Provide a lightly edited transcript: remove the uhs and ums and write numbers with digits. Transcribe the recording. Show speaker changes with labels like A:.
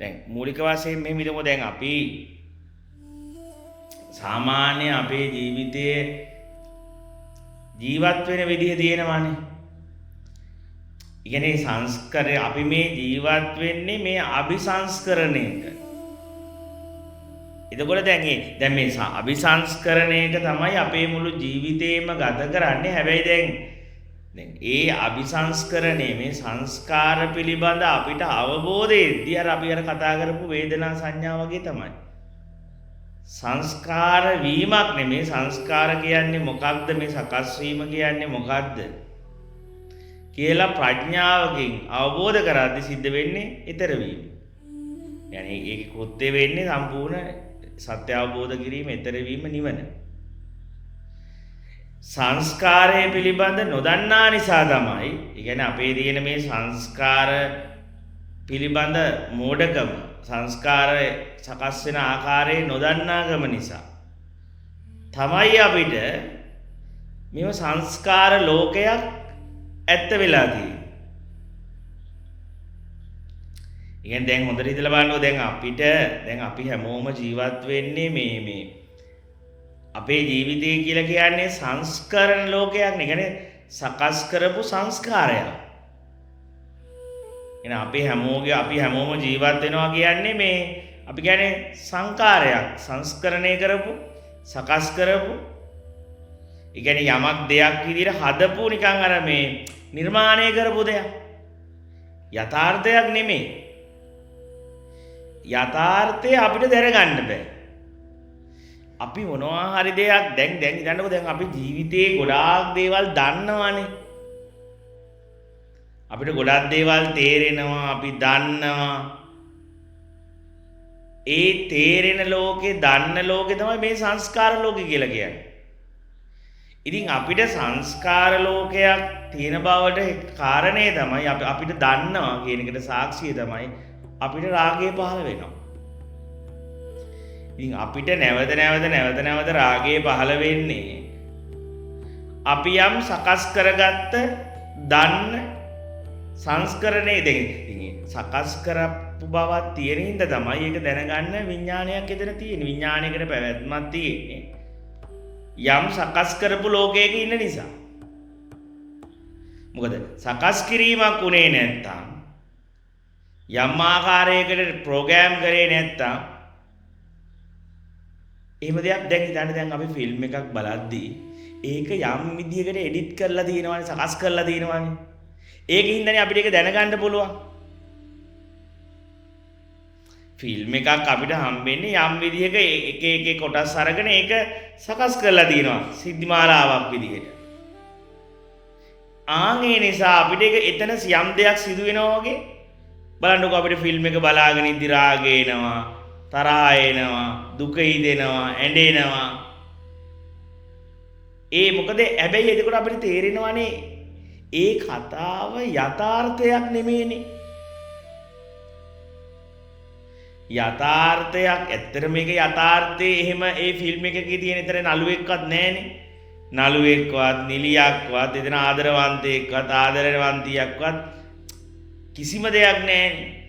A: දැන් මූලික වශයෙන් මෙහෙම හිතමු. දැන් අපි සාමාන්‍ය අපේ ජීවිතයේ ජීවත් වෙන විදිහ තියෙනවානේ. ඉගැනේ සංස්කරණය අපි මේ ජීවත් වෙන්නේ මේ අபிසංස්කරණයක. එතකොට දැන් ඒ දැන් මේ අபிසංස්කරණයක තමයි අපේ මුළු ජීවිතේම ගත කරන්නේ. හැබැයි දැන් දැන් ඒ අபிසංස්කරණය මේ සංස්කාර පිළිබඳ අපිට අවබෝධයේදී අර අපි අර කතා කරපු වේදනා සංඥා වගේ තමයි. සංස්කාර වීමක් නෙමේ. සංස්කාර කියන්නේ මොකක්ද, මේ සකස් වීම කියන්නේ මොකක්ද කියලා ප්‍රඥාවකින් අවබෝධ කරද්දි සිද්ධ වෙන්නේ ඊතර වීම. يعني ඒකේ කෘත්‍ය වෙන්නේ සම්පූර්ණ සත්‍ය අවබෝධ කිරීම, ඊතර වීම, නිවන. සංස්කාරය පිළිබඳ නොදන්නා නිසා තමයි, ඒ කියන්නේ අපේ තියෙන මේ සංස්කාර පිළිබඳ මෝඩකම, සංස්කාර සකස් වෙන ආකාරයේ නොදන්නාකම නිසා තමයි අපිට මෙව සංස්කාර ලෝකයක් ඇත්ත වෙලා තියෙන්නේ. ඒ කියන්නේ දැන් හොඳට හිතලා බලන්නකෝ, දැන් අපිට දැන් අපි හැමෝම ජීවත් වෙන්නේ මේ මේ අපේ ජීවිතය කියලා කියන්නේ සංස්කරණ ලෝකයක් නේ. කියන්නේ සකස් කරපු සංස්කාරයක්. එහෙනම් අපි හැමෝගේ අපි හැමෝම ජීවත් වෙනවා කියන්නේ මේ අපි කියන්නේ සංකාරයක්, සංස්කරණය කරපු, සකස් කරපු, ඒ කියන්නේ යමක් දෙයක් විදිහට හදපු නිකන් අර මේ නිර්මාණය කරපු දෙයක්. යථාර්ථයක් නෙමෙයි. යථාර්ථය අපිට දැනගන්න බෑ. අපි මොනවා හරි දෙයක් දැන් දැන් හිතන්නකෝ, දැන් අපි ජීවිතේ ගොඩාක් දේවල් දන්නවනේ. අපිට ගොඩක් දේවල් තේරෙනවා, අපි දන්නවා. ඒ තේරෙන ලෝකේ, දන්න ලෝකේ තමයි මේ සංස්කාර ලෝකේ කියලා කියන්නේ. ඉතින් අපිට සංස්කාර ලෝකයක් තියෙන බවට කාරණේ තමයි අපිට දන්නවා කියන එකට සාක්ෂිය තමයි අපිට රාගය පහළ වෙනවා. ඉතින් අපිට නැවත නැවත නැවත නැවත රාගය පහළ වෙන්නේ අපි යම් සකස් කරගත්ත දන්න සංස්කරණේ. දැන් ඉතින් සකස් කරපු බවක් තියෙන හින්දා තමයි ඒක දැනගන්න විඥානයක් එතන තියෙන්නේ. විඥානයකට පැවැත්මක් තියෙන්නේ යම් සකස් කරපු ලෝකයක ඉන්න නිසා. මොකද සකස් කිරීමක් උනේ නැත්තම්, යම් ආකාරයකට ප්‍රෝග්‍රෑම් කරේ නැත්තම් එහෙම දෙයක්. දැන් හිතන්න, දැන් අපි ෆිල්ම් එකක් බලද්දී ඒක යම් විදිහකට එඩිට් කරලා තියෙනවානේ, සකස් කරලා තියෙනවානේ. ඒක හින්දානේ අපිට ඒක දැනගන්න පුළුවන්. ෆිල්ම් එකක් අපිට හම්බෙන්නේ යම් විදිහක එක එක කොටස් අරගෙන ඒක සකස් කරලා තියෙනවා සිද්ධි මාලාවක් විදිහට. ආන් ඒ නිසා අපිට ඒක එතන යම් දෙයක් සිදු වෙනවා වගේ බලන්නකෝ. අපිට ෆිල්ම් එක බලාගෙන ඉඳි රාග එනවා, තරහා එනවා, දුක හිතෙනවා, ඇඬෙනවා. ඒ මොකද හැබැයි එතකොට අපිට තේරෙනවානේ ඒ කතාව යථාර්ථයක් නෙමෙයිනේ. යථාර්ථයක් ඇත්තට මේක යථාර්ථයේ එහෙම ඒ ෆිල්ම් එකකේ තියෙන විතර නළුවෙක්වත් නෑනේ. නළුවෙක්වත් නිලියක්වත් එතන ආදරවන්තයෙක්වත් ආදරවන්තියක්වත් කිසිම දෙයක් නෑනේ.